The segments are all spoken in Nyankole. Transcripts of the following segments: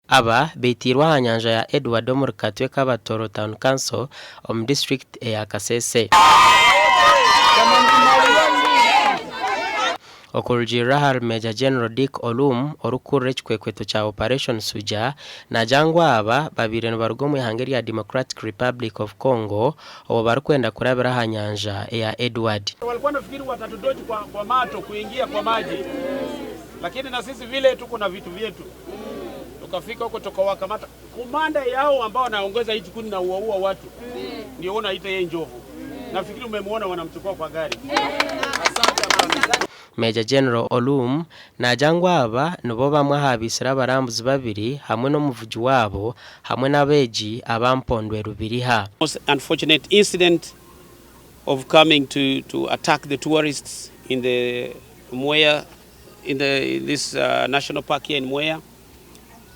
Aba baitiirwe aha nyanja ya Edward omuri Katwe Kabatoro Town Council omu disiturikiti eya Kasese. Okurugiirira ahari Major General Dick Olum orikukurira ekikwekweto kya Operation Suja, naagira ngu aba babaire nibaruga omu ihanga erya Democratic Republic of Congo obwo barikwenda kurabira aha nyanja eya Edward. Walikuwa wanafikiri watatudoji kwa, kwa mato kuingia kwa maji, lakini na sisi vile tuko na vitu vyetu tukafika huko tukawakamata. Komanda yao ambao wanaongoza hii kikundi na uaua watu ndio unaita yeye njovu. Nafikiri umemwona wanamchukua kwa gari. Major General Olum naagira ngu aba nibo bamwe aha baitsire abarambuzi babiri hamwe n'omuvugi waabo hamwe n'abeegi aba Mpondwe Lhubiriha. Most unfortunate incident of coming to, to attack the tourists in the Mwea, in, the, in this national park here in Mwea,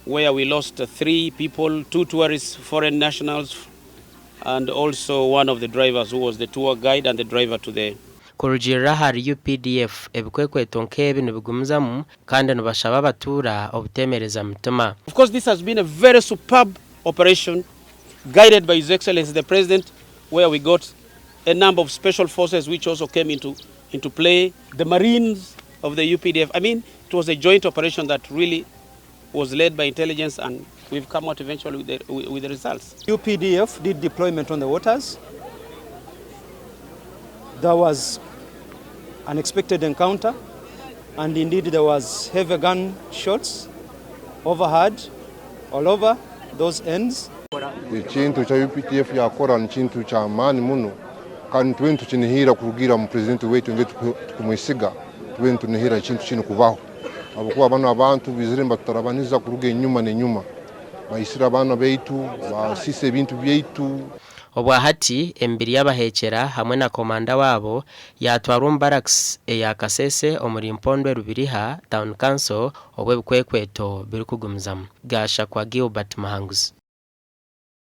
where we lost three people, two tourists, foreign nationals, and also one of the drivers who was the tour guide and the driver to the Kurugiirira ahari UPDF, ebikwekweto nk'ebi nibigumizamu kandi nibashaba abatuura obuteemereza mitima. Of course, this has been a very superb operation guided by His Excellency the President, where we got a number of special forces which also came into play, the Marines of the UPDF. I mean, it was a joint operation that really was led by intelligence, and we've come out eventually with the results. UPDF did deployment on the waters. There was unexpected encounter, and indeed there was heavy gun shots overheard all over those ends. Ekintu kya UPDF yakora nikintu kyamaani muno kandi tube nitukinihira kurugira mu purezidenti waitu nge tukumwesiga, tube nitunihira ekintu kinu kubaho, habwokuba banu abantu bizire nibatutarabaniza kuruga enyuma n'enyuma, baisire abaana baitu, basisa ebintu byaitu. Obwahati emibiri y'abaheekyera hamwe na komanda waabo yatwarwa omu barracks eya Kasese omuri Mpondwe Lhubiriha Town Council obu ebikwekweto birikugumizamu. Gashakwa Gilbert Muhanguzi.